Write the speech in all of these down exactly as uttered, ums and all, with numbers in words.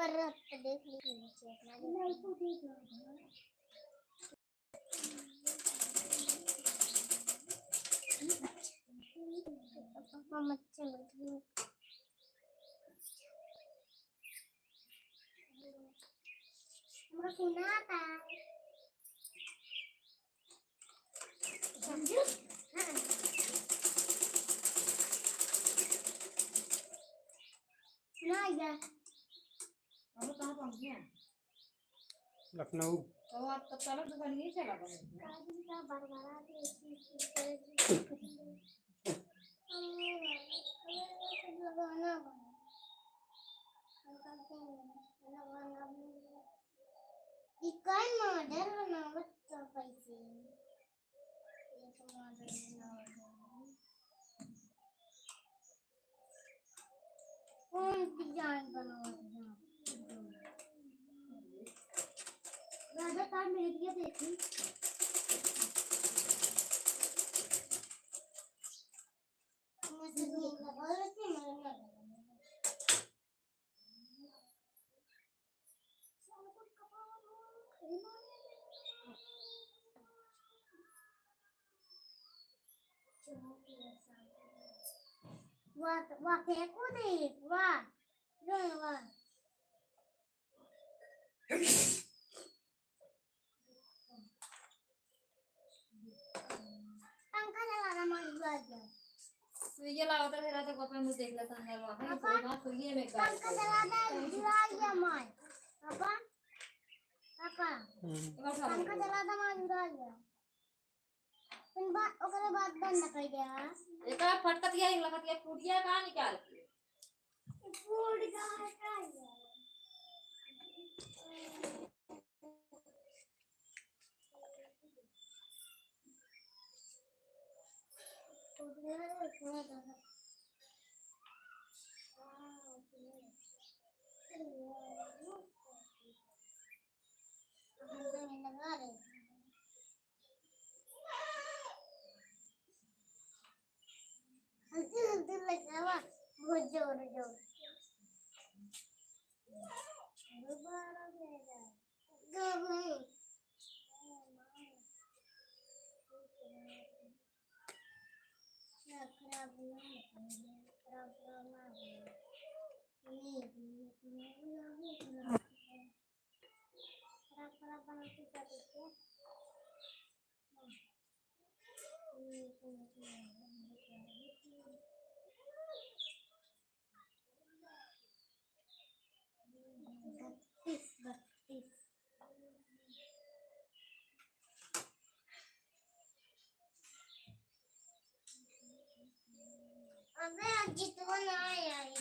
पर रख के देख ली नीचे अपना, देख ली। पापा मच्छर बैठे हैं। हमको सुनाता। समझू? हाँ। सुना जा। अब कहाँ पहुँच गया? लखनऊ। तो आप तो चलो दुकान नहीं चला गए। लगाना बा। लगाना बा। इकाई मॉडल बनावत तो पैसे। एक मॉडल बनावत। कौन डिजाइन बनावत है? राजा का मीडिया देखी। वाह, वाह, फेंकू दे, वाह, वाह। पंखा चला रहा, मत बुआ जा। सुइया लावत रहे, रात को अपन मुंह देख लेता है, वाह, पापा, सुइया में का पंखा चला दे, जुड़ा गया माय। पापा, पापा, हम्म। पंखा चला दे, माय जुड़ा गया। फिर बा-, ओकरे बाद बंद कर दिया। एका फटकत गया, एक लखत गया, फूट गया, कहाँ निकाल के? फूट गया, कहाँ गया? हल्दी, हल्दी लगावा, बहुत जोर, जोर। दोबारा मेरा। दो भाई। खराब ना हो, खराब ना हो। नहीं, नहीं, नहीं, नहीं, नहीं। खराब, खराब बना के क्या करते हैं? बत्तीस, बत्तीस। अबे, आज जितवा ना आया है।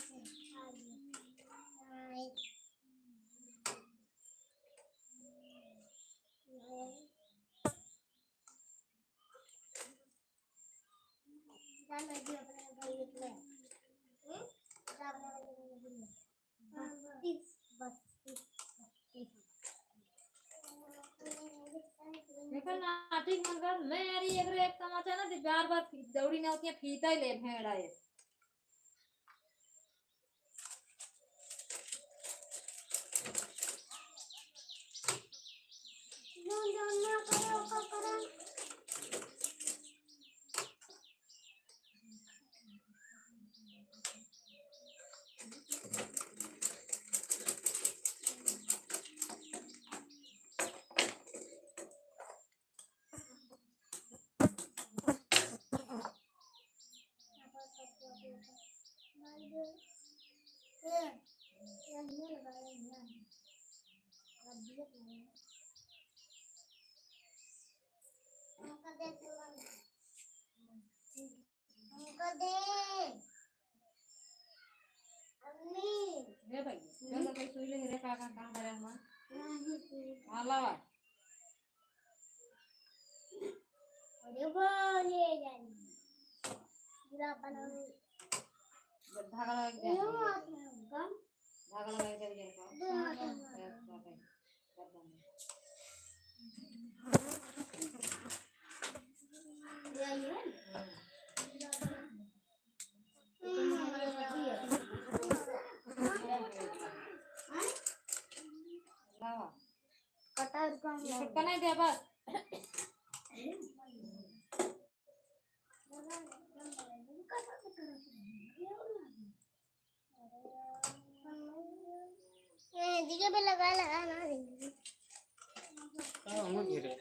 बत्तीस, बत्तीस, बत्तीस। देखो ना, ठीक मन कर, मैं यार ये एकरे एक तमाचा ना, बार बार फी-, दौड़ी ना होती है, फीता ही ले भेड़ा ये। हमका दे। अम्मी। ले भाई, चल तो कोई सुई ले रे, का, का, कहाँ धरे हमार? नहीं, नहीं। हाँ, लावा। अरे, वो ले जानी। गुलाब बनाओ। धागा लगा के दे। ये हाथ में गम। धागा लगा के दे, ये का? दे हाथ में। बस, बस, बस। छोटका नहीं दे बस। ए, दिखे पे लगा, लगा ना दे। हाँ, हम गिरे।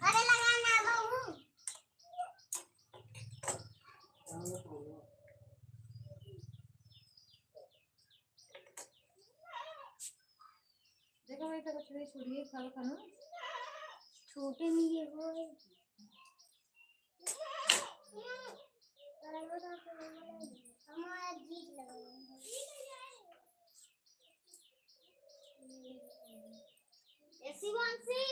अरे लगा ना बहू। देखो भाई, तो कुछ भी छुड़िए, खाओ खाना। छोटे में ये हो। हमारा जीत लगा। ए शिवांशी।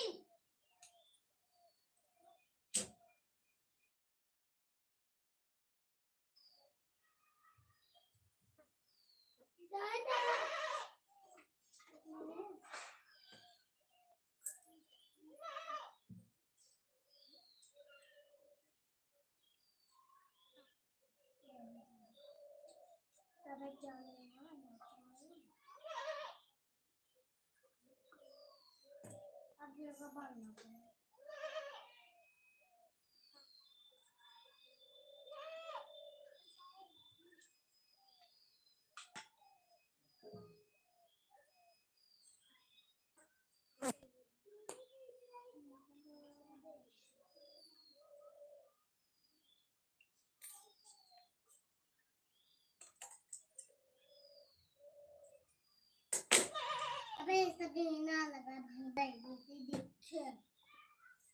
अबे, सभी ना लगा भाई, भाई, दीदी, देखे।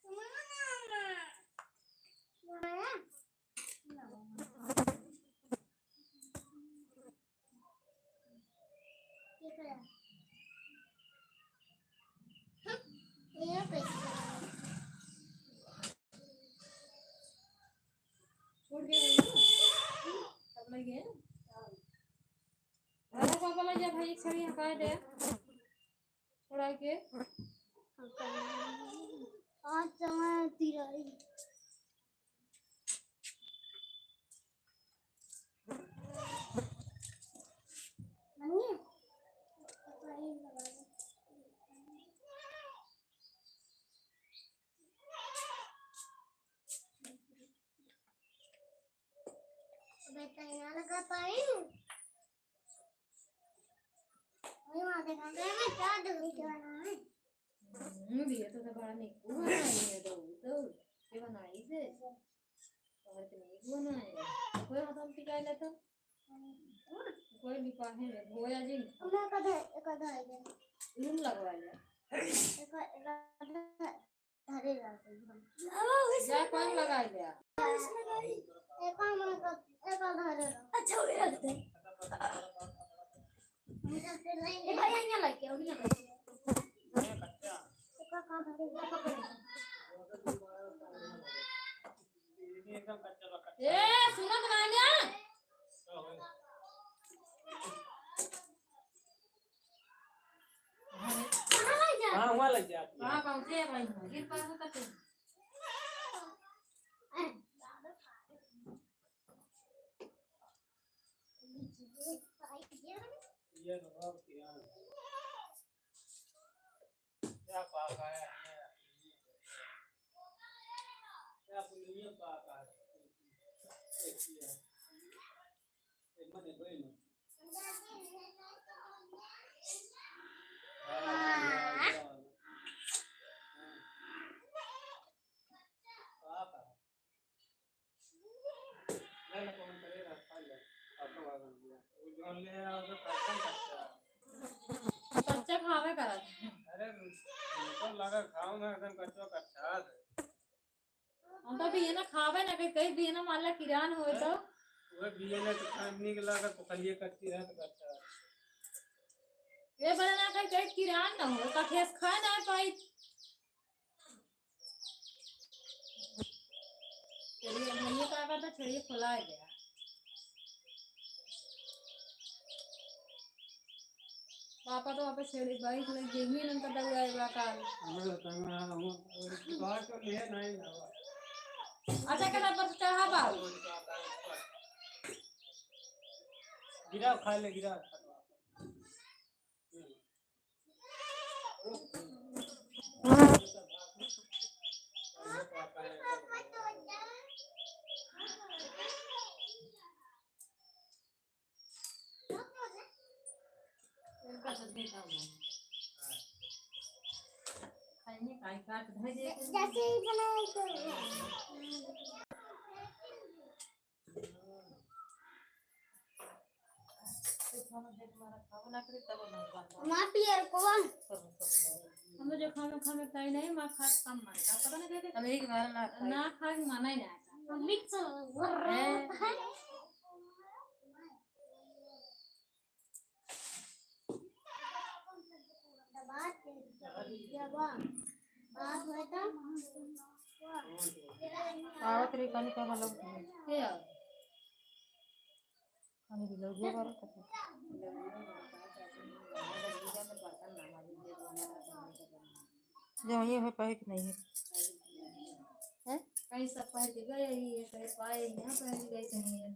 मामा, मामा। अरे पापा ला जा भाई, एक छड़ी हटा दे। छोड़ा के। आज तो मैं तिराई। बेटा, यहाँ लगा पाई। वही वहाँ देखा, मैं क्या डूब गया ना है। हम्म, ये तो बड़ा निकू है, ये दो, दो, ये बनाई से। और तो नहीं बनाए। कोई हाथ में टिकाई लेता? कोई भी पाहे में धोया जी। मैं कदा, कदा है। लून लगवा ले। एक, एक, धरे रहो। जा, पान लगा ले। एक, एक, एक धरे रहो। अच्छा, हो गया, रख दे। ए भाई, यहाँ लेके आओ, यहाँ लेके आओ। ए, सुनो तो, मानिया। हाँ, वहाँ लग जाती है। हाँ, पहुँचे हैं भाई, गिर पड़ा तो कटे। ये तो बहुत किया। क्या पाका है? क्या पुलिया पाका है? एक किया। एक मने कोई नहीं। हाँ। पाका। ले ले, कौन करेगा? खा ले। आपका भाग बन गया। वो जो ले आया, वो तो कच्चा, कच्चा। कच्चा खावे करत। अरे, हमको लगा खाओ ना, एकदम कच्चा, कच्चा है। हम तो बिये ना खावे ना, कहीं, कहीं बिये ना मान ला किरान होए तो। वो बिये ना तो खाए, नीक लगा तो खालिए कच्ची रहे तो कच्चा है। ये बने ना कहीं, कहीं किरान ना हो, तो खेस खाए ना पाई। चलिए, भैया का, का तो छेड़िए खुला गया। पापा तो वापस छेड़ी बाइक लग गई, नहीं नंतर दौड़ाए बा काल। हमें तो तंग ना हो, और बाहर तो ले नहीं जावा। अच्छा, कला पर चढ़ा बा। गिराओ, खा ले, गिराओ। माँ पियर को बा। हम जो खामे, खामे ताई नहीं, माँ खास कम मार। पता नहीं कैसे हम एक बार ना खाए। ना खाए, माना ही ना। मिक्स। हैं? आवत रही, कनी का मतलब। के आवत? कनी भी लौजे बारे कतो। जो ये है, पाए कि नहीं है? हैं? कहीं सब पहन के गए ही है, कहीं पाए यहाँ पहन के गए, कहीं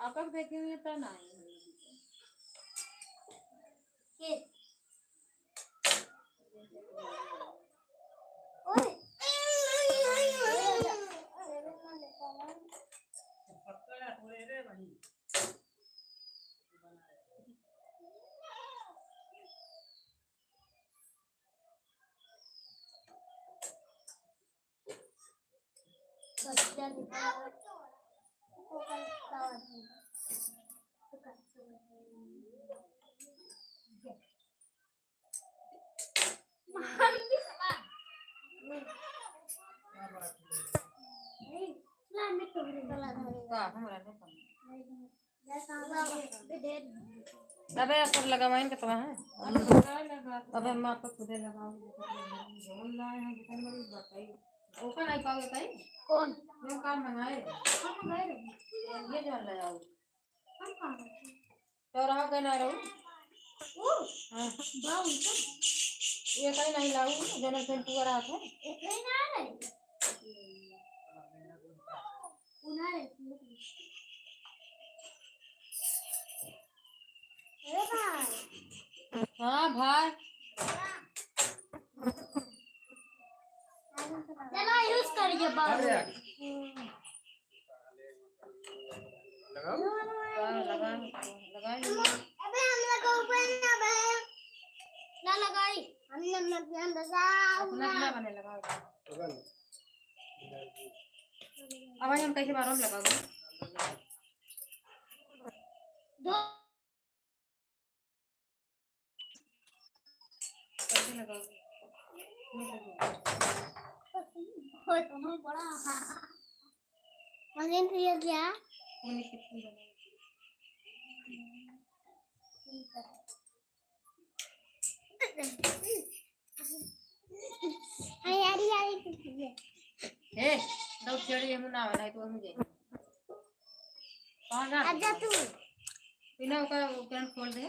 आपक देखेंगे तो नहीं। के? ओए। का हमरा नहीं पता। अबे असर लगावाइन के तो है। अबे माँ तो खुदे लगाओ। ओका नहीं पाओ ताई? कौन? जो काम मंगाए। हम मंगाए रे। ये जो ले आओ। हम कहाँ गए? चौराहा के ना रहू। ओ, हाँ। बाऊ, तो ये कहीं नहीं लाऊ, जनम से तू रहा था। एक नहीं ना रही। उन्हारे। ए भाई। हाँ भाई। चलो, use करिए बाबू। अरे यार। लगाओ। हाँ, लगा, लगा ही नहीं। अबे हम लोग को ऊपर ना भाई। ना लगाई। हम लोग ना ध्यान दे, जाओ अपना ना। अपना बने लगाओ। अब हम कैसे बार हम लगाओ? दो। कैसे लगाओ? बहुत बड़ा। मशीन तो ये क्या? हाँ, यारी, यारी, ए, दौड़ चढ़ ये मुना वाला है, तो मुझे। कहाँ जा अब जा तू। बिना ओकर, ओकर खोल दे।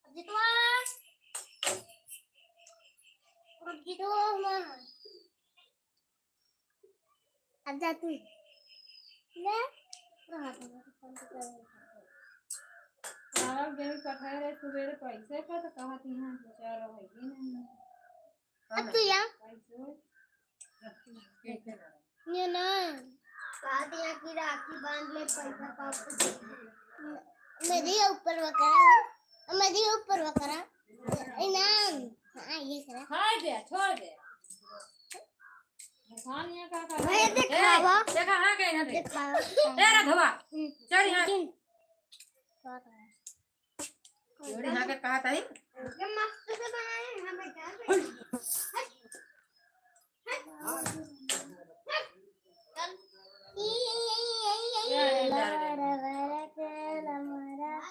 अब जितवा। अब जितवा, माँ। अब जा तू। ले। हाँ, गेहूं पठाए रहे सुबेरे पैसे का, तो कहा कि यहाँ बेचारा है ही नहीं। अब तू या। पैसे। ये ना। कहा कि यहाँ की राखी बांध ले, पैसा पाओ तो दे दे। मेरी ऊपर वकरा, मेरी ऊपर वकरा। इनाम। हाँ, ये करा। खाए दे, छोड़ दे। भैया, देखावा। ए, देखा, हाँ, गए यहाँ देख। देखावा। ए, राधवा, हम्म। चल यहाँ। लेकिन जोड़ी हाँ के कहा था ही? ये मस्त से बनाए हैं, हमें क्या चाहिए? हट। हट। हट।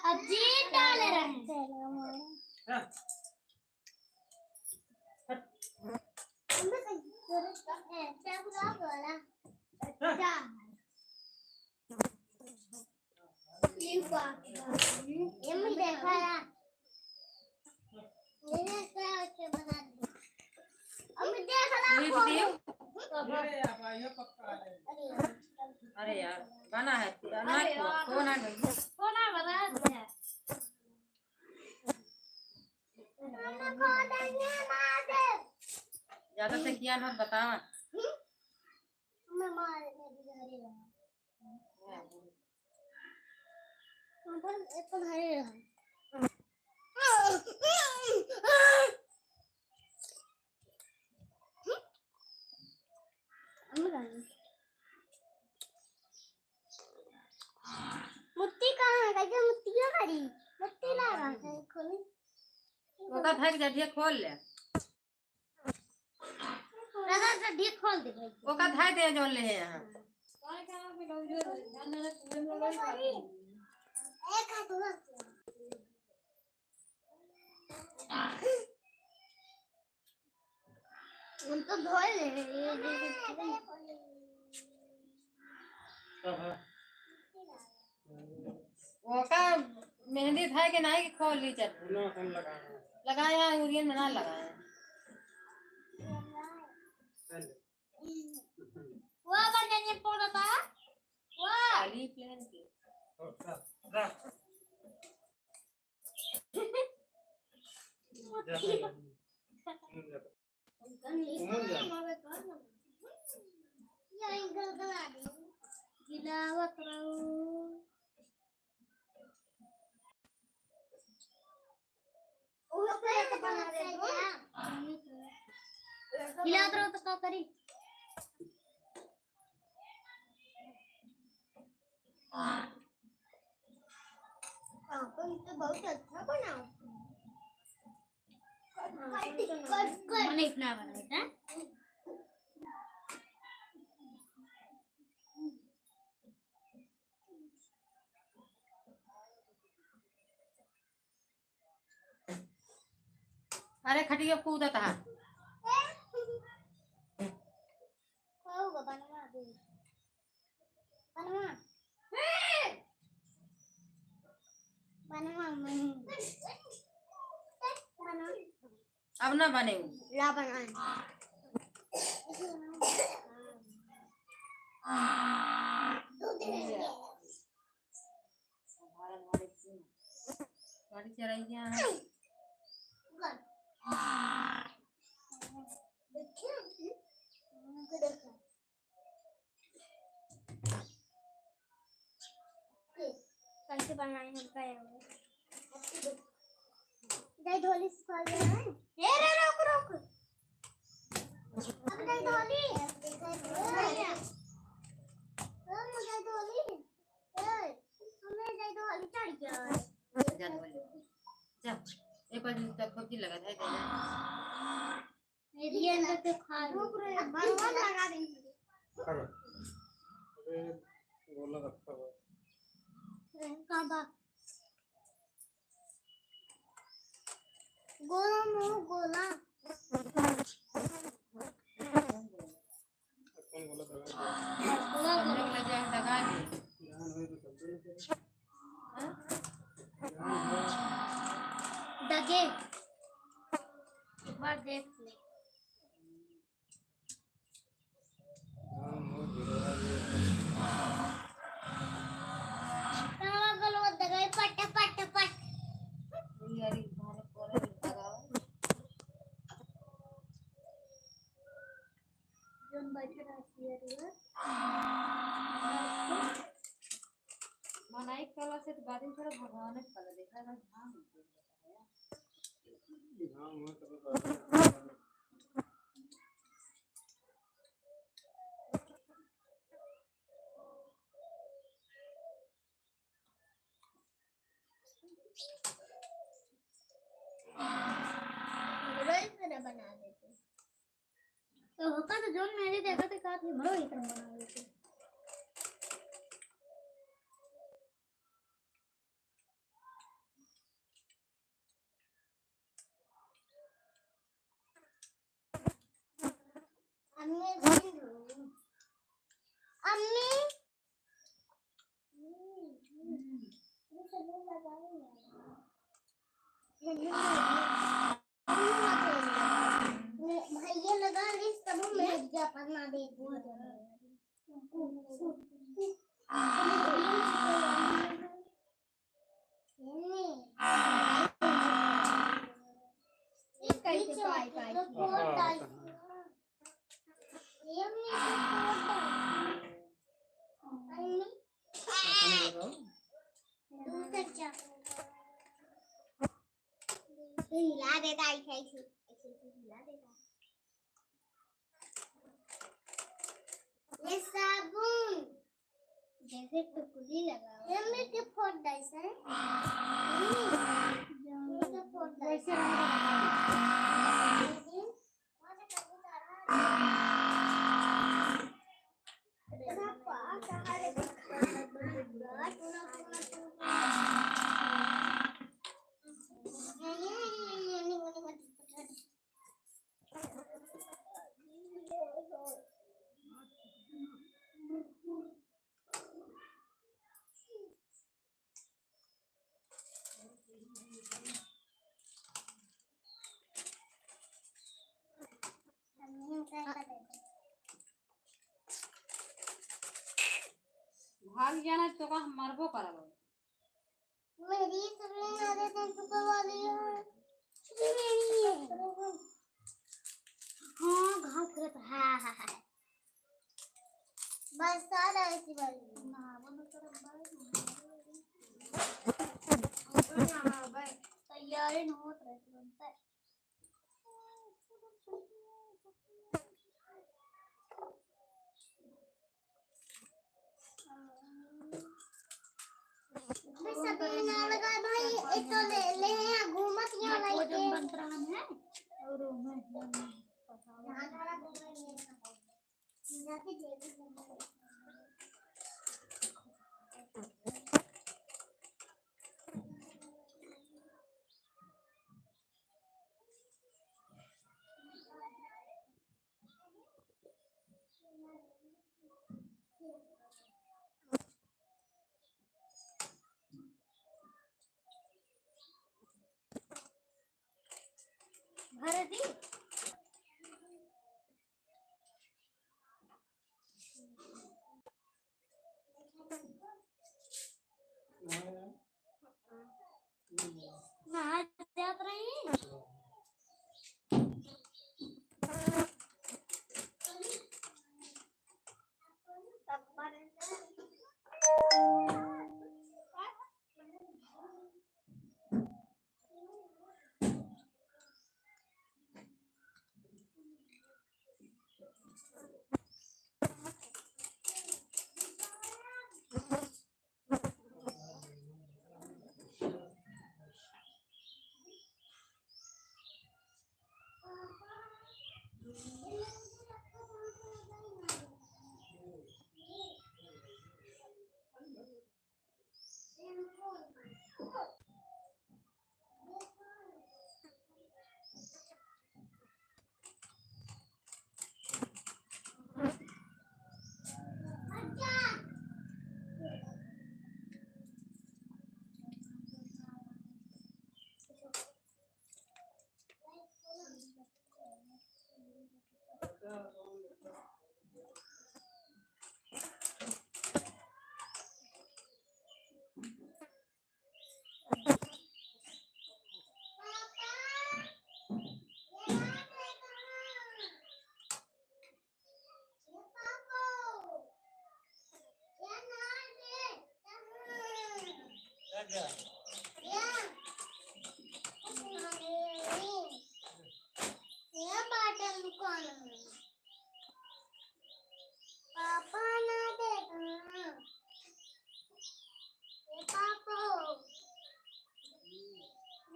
अब जीत डाले रहे। अरे यार, बना है पूरा, ना यार। कौन है? कौन है, बता दे। ज्यादा से किया ना, बतावा। मैं मार, मैं भी घरे रहा। हम पर एक तो घरे रहा। हम जाएंगे। मुत्ती कहाँ है? कैसे मुत्तियों करी? मुत्ती ना रहा है, खोली। ओका फेंक दे, ढेर खोल ले। दादा, तो ढेर खोल दे भाई। ओका धाय दे, जौन ले हैं यहाँ। हम तो धोए ले हैं, ये, ये, ये। ओका मेहंदी धाय के नाई के खोल ली चल। ना, हम लगाए हैं। लगाए हैं, उरियन में ना लगाए हैं। वाह, बन जाइए पौधा था। वाह। खाली प्लेन के। घुमन जा। गिलावत रहू। गिलावत रहू तो का करी? पापा, ये तो बहुत अच्छा बना। मने इतना बनाए था। अरे खटिया कूदत हा। बनवा दे। बनवा। बनवा, बनवा। अब ना बने उ। ला बनाए। गाड़ी चलाइए। कैसे बनाए हम कहेंगे। जय ढोली सिखा दे रहे हैं। ए रे, रुक, रुक। अब जय ढोली। ए, जय ढोली। ए, हमें जय ढोली चढ़ गया। जा ढोली। जा। एक बार जूता खोटी लगा था, जा। ये अंदर से खा लो। रुक रे, बनवा लगा देंगे। अरे, गोला रखा हुआ। का बा? गोला मुंह गोला। कौन गोला दगा दिया? गोला गोला। दगे। एक बार देख ले। कहाँ गलो दगाई पट, पट, पट। जोन बैठे रहती है रे। मनाई कला से तो बादल थोड़ा भगवान ने कला देखा था, घाम निकल गया है। घाम हुआ तो बस। बना देते। तो होता तो जोन मेरे देखा थे का थे, बड़ो ही तरह बना देते। अम्मी, अम्मी। भैया लगा ली, तब मैं जा पढ़ना दे। कैसे पाई पाई? हिला देता है, ऐसे, ऐसे, ऐसे हिला देता है। ये साबुन। जैसे टुकड़ी लगाओ। ये में के फोड़ डाइस है। ये के फोड़ डाइस। वैसे रंग लगाओ। भाग जाना तो का हम मरबो करब। मेरी सुनने ना दे, तुम चुपा वाली हो। ये मेरी है। हाँ, घास करत, हाँ, हाँ, हाँ। बस आ रहा है इसी बार। ना, वो तो करब भाई। हाँ, भाई। तैयारी न होत रहे तुरंत। बस अभी ना लगा भाई, ये तो ले, ले यहाँ घूमत यहाँ वो जो लाइके। मंत्र हम है, और वो मैं, मैं, मैं, यहाँ सारा घूमेंगे। भर दी। नहा जात रही। पापा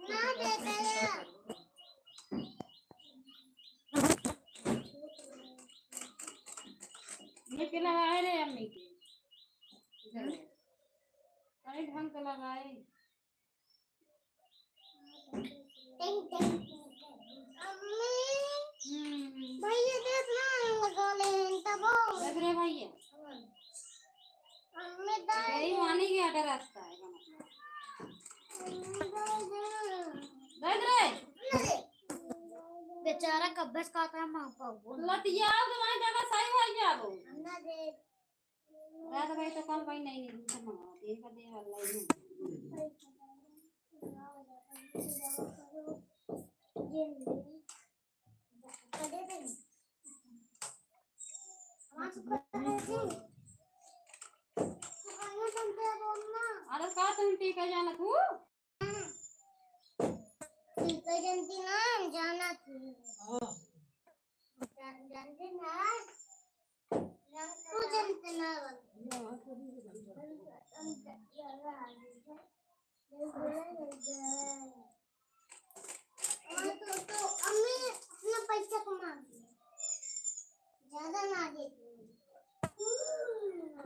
ना देता यार। के लगाए रे अम्मी के। कई ढंग के लगाए। अम्मी, हम्म। भैया देख ना, लगा ले, तब देख रे भैया। अम्मी, दाई। यही मानी के आटा रास्ता है, मतलब। अम्मी, दाई, दाई। दे दे रे। बेचारा कब्बे से कहता है, माँ पाऊ। लतियाओ तो वहीं ज्यादा सही हो जाओ। ना दे। रात भाई तो कम भाई नहीं, नहीं, दूसरा मंगावा, दिन का दे वाला ही। अरे का तुम टीका जाना तू? टीका जानती ना, जाना तू। हाँ। जान-, जानती ना। तू जानते ना। और तो, तो अम्मी अपना पैसा कमा लिया। ज्यादा ना देती। हम्म।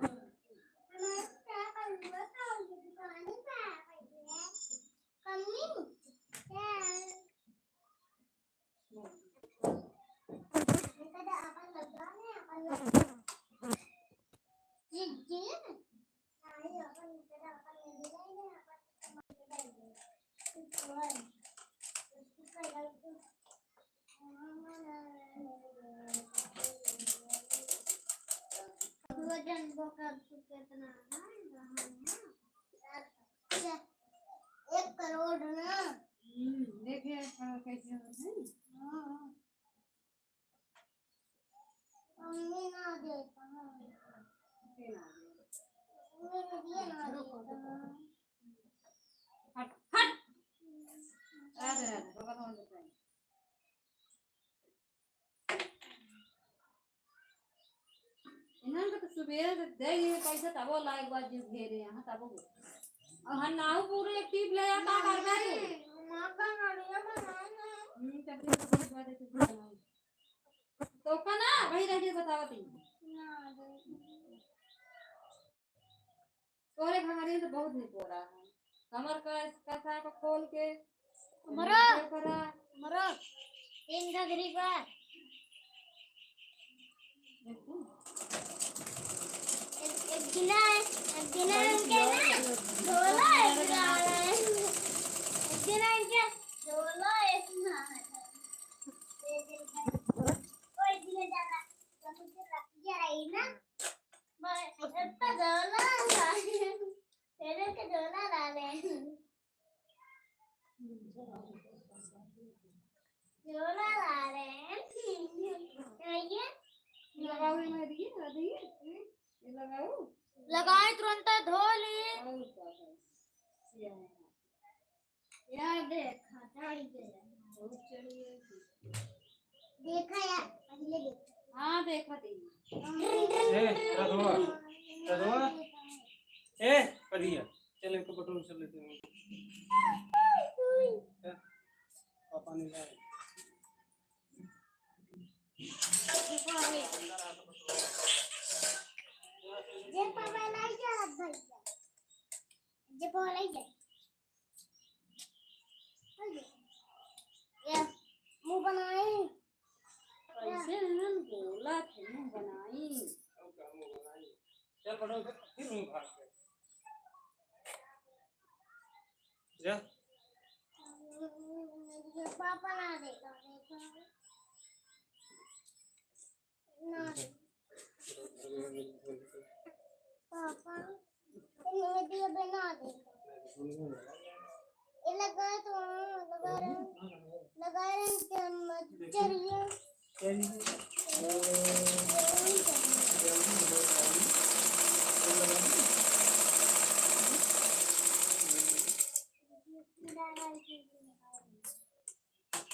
मैं क्या करूँगा? तो ये दुकान ही पे आ गई है। कमी? क्या? वजन बोकर तू कितना है? एक करोड़ ना। हम्म, देखे, हाँ, कैसे होते हैं? हाँ। मम्मी ना देता। के ना दे? मम्मी मुझे ना देता। हट, हट। राधे, राधे, बाबा कौन देता है? इन्हन के तो सुबेरे से दे दिए पैसा, तबो ला एक बार जो घेरे यहाँ, तबो हो। और हम नाहू पूरे एक टीप ले आता कर दे। माँ का नड़िया बनाए ना। हम्म, तब भी तो कुछ बात है, कुछ बनाओ। तो का ना, वही रह गया, बताओ तुम। ना, दे। तोरे घंघरिया तो बहुत निपोरा है। कमर का, कसा को खोल के, मरो। ऊपर करा। मरो। तीन घंघरी बा। देखो। एक, एक दिना, एक दिना इनके ना, झोला एक ना है। एक दिना इनके झोला एक ना है। कोई दिन ज्यादा, जब मुझे रख दिया रही ना, मैं इतना झोला ला, तेरे के झोला ला ले। झोला ला ले। ये लगाओ, ये मैं दिए, ना दिए? ये लगाओ। लगाए तुरंत धो ली। और क्या है? ये है। यार देखा, चढ़ गया। बहुत चढ़ गया। देखा यार, पहले देखा। हाँ, देखा थे। ए, रधवा, रधवा। ए, पढ़िया। चल, इनको पेट्रोल चल लेते हैं। क्या? पापा नहीं लाए। जे पापा लाई जा, भैया। जे पापा लाई जा। ये मुँह बनाई। कैसे हम बोला थे, मुँह बनाई। चल, बड़ो, फिर मुँह भाग गए। जा। ये पापा ना देखा, देखा। ना। पापा, इन्हें दिए बना दे। ये लगा तो, लगा रहे, लगा रहे हैं कि हम चलिए।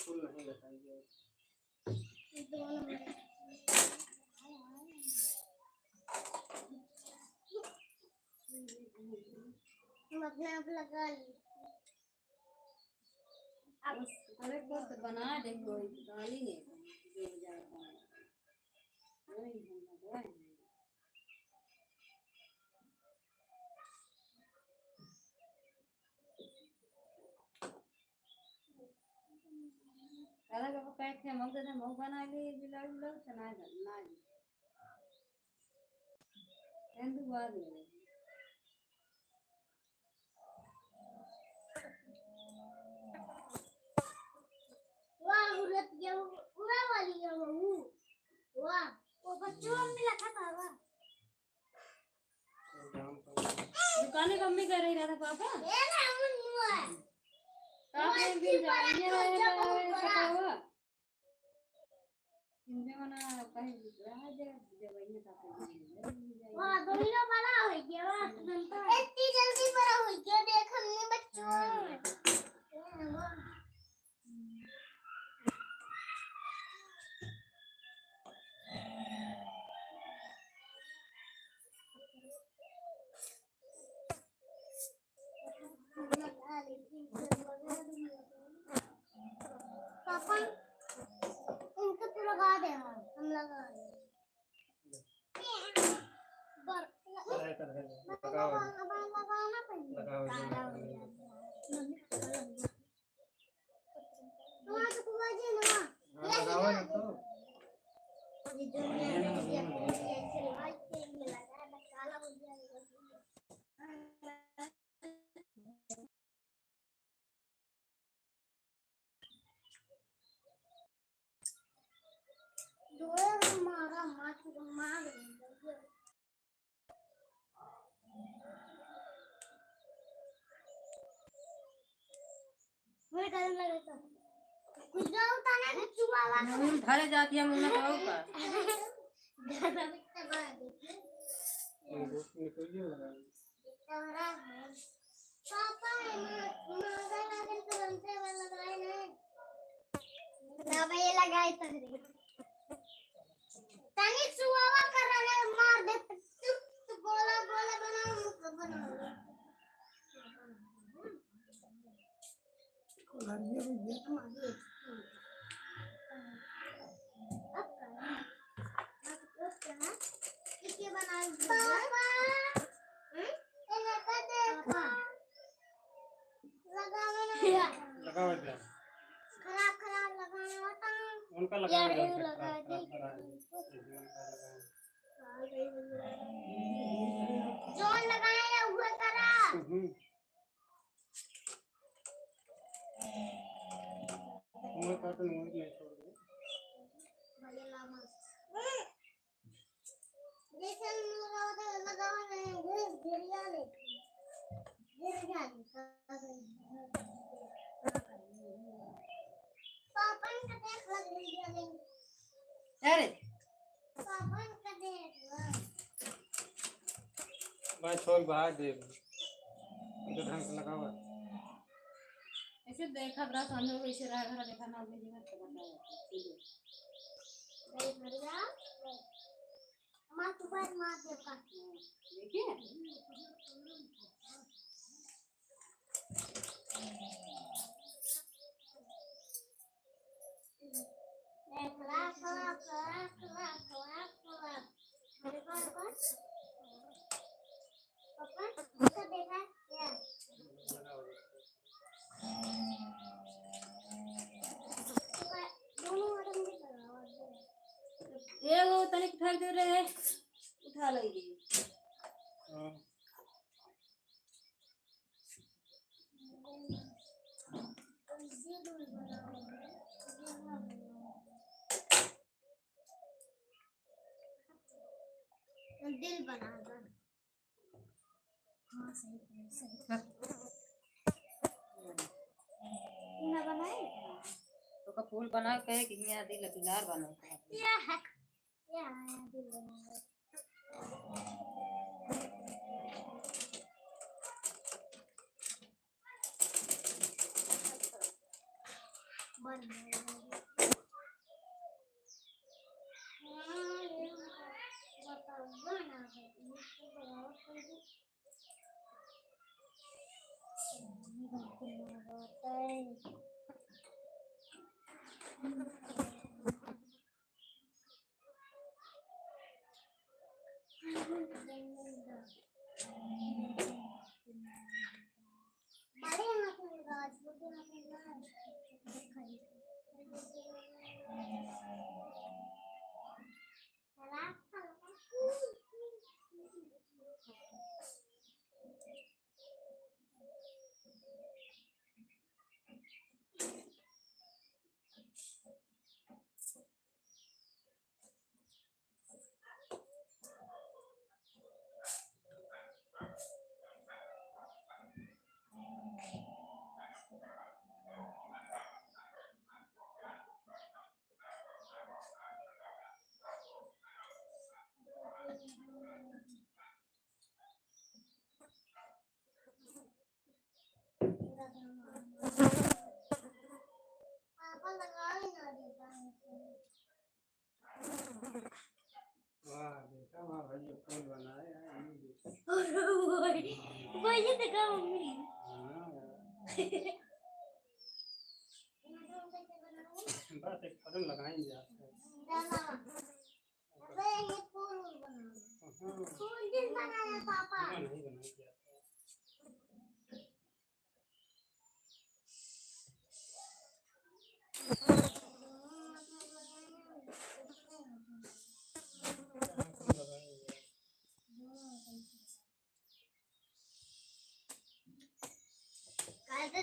फूल नहीं लगाएंगे। हम अपने आप लगा ली। अब बस, अरे, कुछ तो बना दे, कोई गाली नहीं, जो हो जाए, वही हम लगवाएंगे। दादा के कहे थे, मऊ दादा, मऊ बना ले, बिलाड़ी लोग, तो ना, ना। हिंदू बाद में। वाह, उड़त गया, उड़ा वाली है वो। वाह, वो बच्चों में लगा था, वाह। दुकाने कम में कर रही रहता पापा। ए ना, उन हुआ। काफी दिन जाइए रहे, रहे, पता हुआ। इनमें मना कहीं रह जाए, जब इन्हें काफी दिन जाइए। वाह, दोनों बड़ा हो गया, वाह, तुरंत। इतनी जल्दी बड़ा हो गया, देख हमने बच्चों। पापा, इनको तो लगा दे, हम, हम लगा दे। बर-, लगाओ। लगाओ ना पहले। लगाओ, लगाओ। हाँ, लगाओ ना तो। वही डर लगे तो। कुछ जाओ ताने कि चुआवा। मुंह धरे जाती है, मुंह में खाओ का? पापा, ये मा-, मांगा लागल तुरंते वाला लगाए नहीं। ना भाई, ये लगाए तहरे। तनी चुआवा कर रहे, मार दे। तू, तू गोला, गोला बनाओ, मतलब बनाओ। पापा, हम्म? पापा। लगावे दे। खराब, खराब लगावे होता। उनका लगावे यार, दे, ये खराब, लगा खराब, दे। खराब, खराब। जोन लगाए ना, उहे करा। हम्म। उहे करा तो नहीं, नहीं छोड़ दे। भले लामा। जैसे हम लोग लगावा नहीं, गिर, गिर जाने। गिर जाने। पापन का देख लग गई है। अरे। पापन का देख लग। भाई, छोड़, बाहर दे। इधर ढंग से लगावा। ऐसे देखा, बड़ा सामने को ऐसे रहा, घर देखा ना, आदमी जीवन खत्म हो जाता है। ठीक है। भाई, बढ़िया। माँ, तू बार मार दे, काटू। देखिए। एगो तनिक उठा के दे रे, उठा लेगी। हाँ। दिल बना दो। हाँ, सही, सही। ना बनाए? तो का फूल बना के कि हियाँ दिल दुलार बना के। या है। या है, दिल बना दो। वाह, देखा, वाह भाई, ये फूल बनाए हैं, ये देखो। अरे भाई, भाई, ये देखा मम्मी। हाँ यार। बात एक कदम लगाएंगे आपको। चलो। अबे, ये फूल बनाओ। हाँ। फूल दिल बनाया पापा। हाँ, नहीं बनाएंगे आपको। काहे तो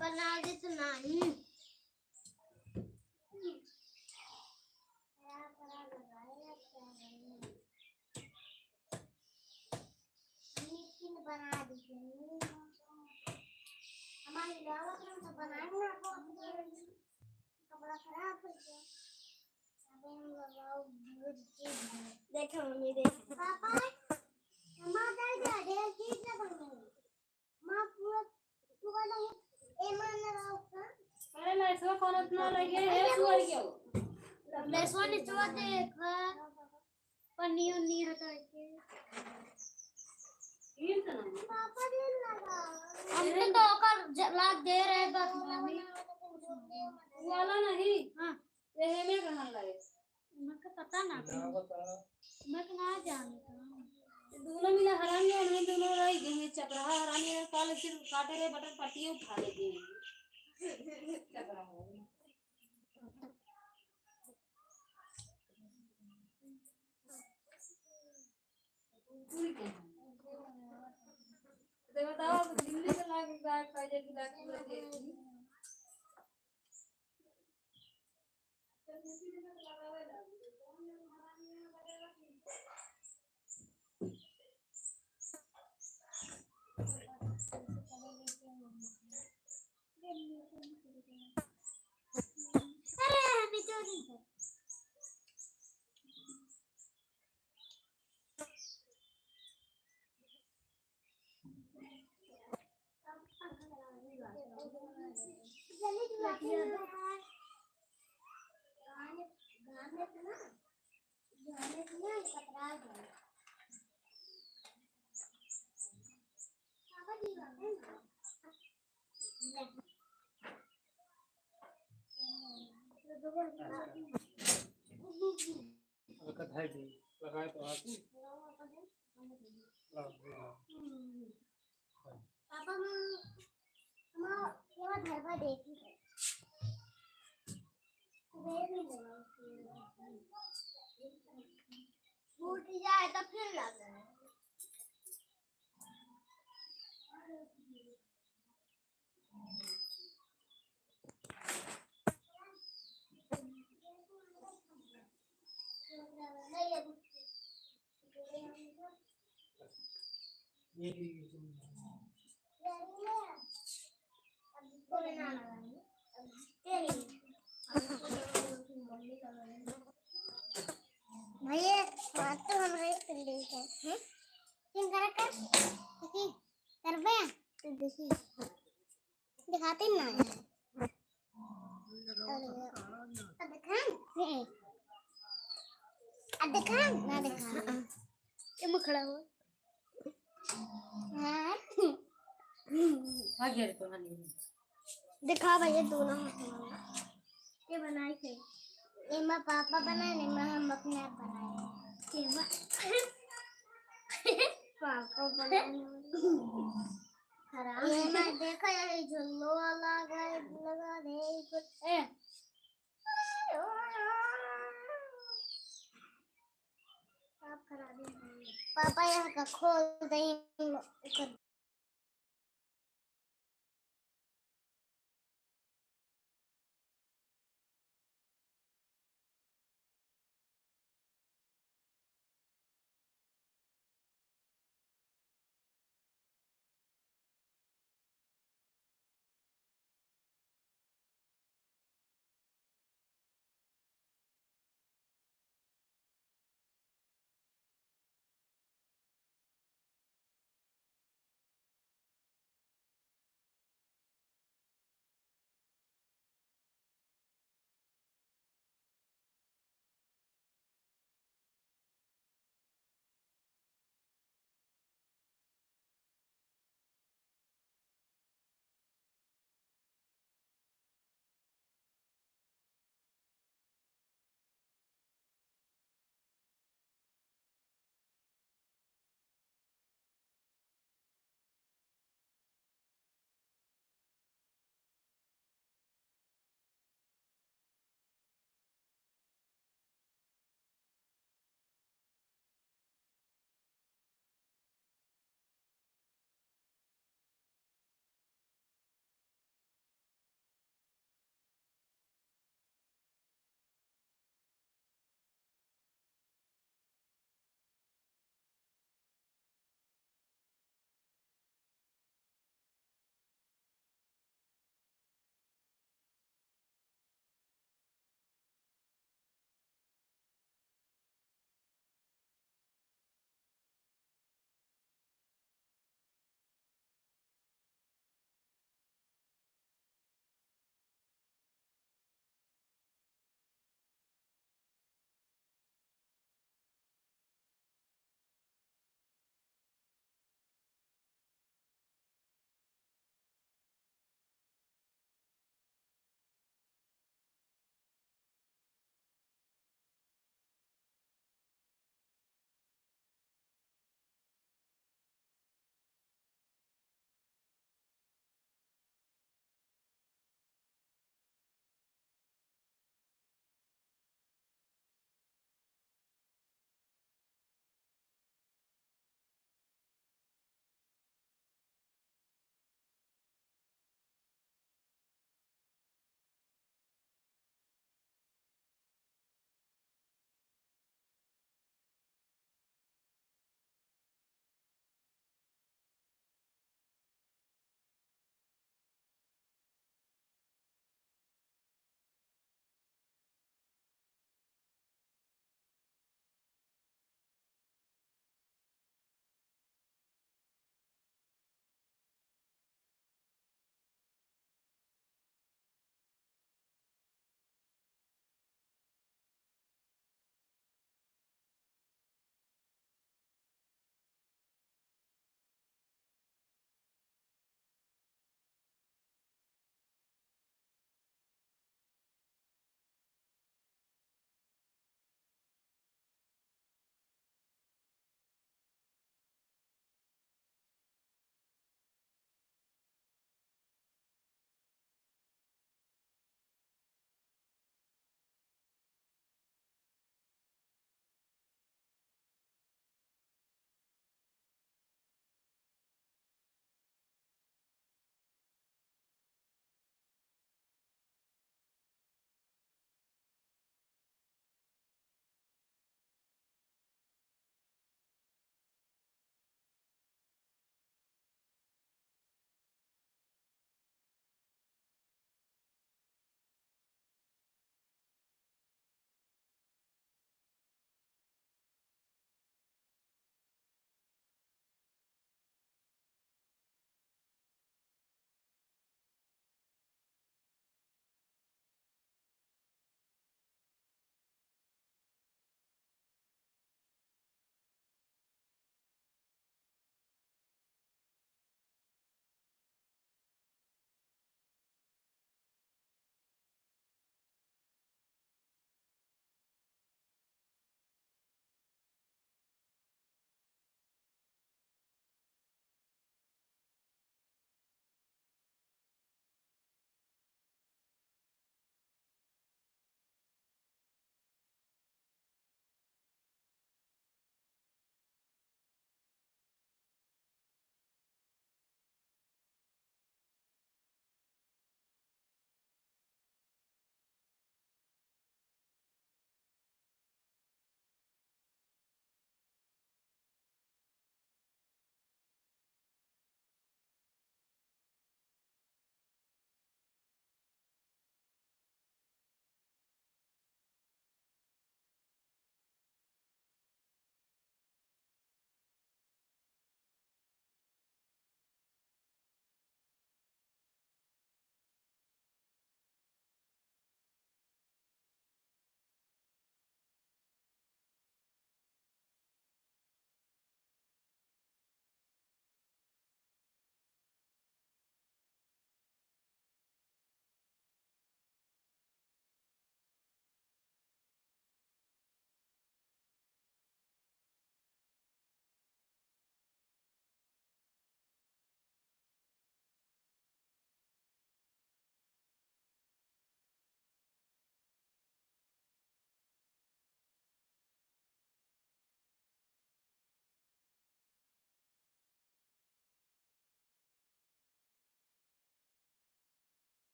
बना दे तो नहीं। बना दीजिए। हमारे गाँव में तो बनाए ना, बहुत कपड़ा खराब हो गया। अबे हम लगाओ, बहुत चीज है। देखो मम्मी, देखो। पापा, हमारा जा, ढेर चीज ना बने। माँ, पूरा, पूरा नहीं, ए, मान लगाओ का? अरे, लहसुआ कौन इतना लगे है, सुअर के? लहसुआ निचवा देखा। पन्नी उन्नी हटा के। ये तो नहीं। पापा ने लगा। हम तो, तो ओकर ज-, लाग दे रहे बस मम्मी। वाला नहीं। हाँ। ये है में कहाँ लाए? मके पता ना। ना बता। मके ना जाने तो। दोनों मिला हरामी और हम दोनों रह गए हैं, चपराहा हरामी है, काल सिर्फ काटे रहे, बटन पट्टी उठा लेते हैं। चपराहा। तो बताओ, अब दिल्ली के लाग, लाग, पहले की लाग, पूरा देखी। लगाए तो हाथ में। ला, ला। पापा, हम, हम यहाँ घर पर देखी है। फूट जाए तो फिर लगे। भैया, बात तो हमारे कर ली है, हैं? किन तरह का? देखी, करबे? तो देखी, दिखाते ना है। अरे, अब दिखाएं? नहीं। अब दिखाएं? ना दिखाएं। ये मुँह खड़ा हो। हाँ। आ गया रे, तो हाँ, नहीं। दिखा भैया, दोनों हाथ में। ये बनाई थे। ये माँ पापा बनाए, नहीं माँ हम अपने आप बनाए। ये माँ पापा बनाए। खराब। ये माँ देखो, ये झुल्लो वाला गए लगा दे कुछ। ए। पापा यहाँ का खोल दे, एकर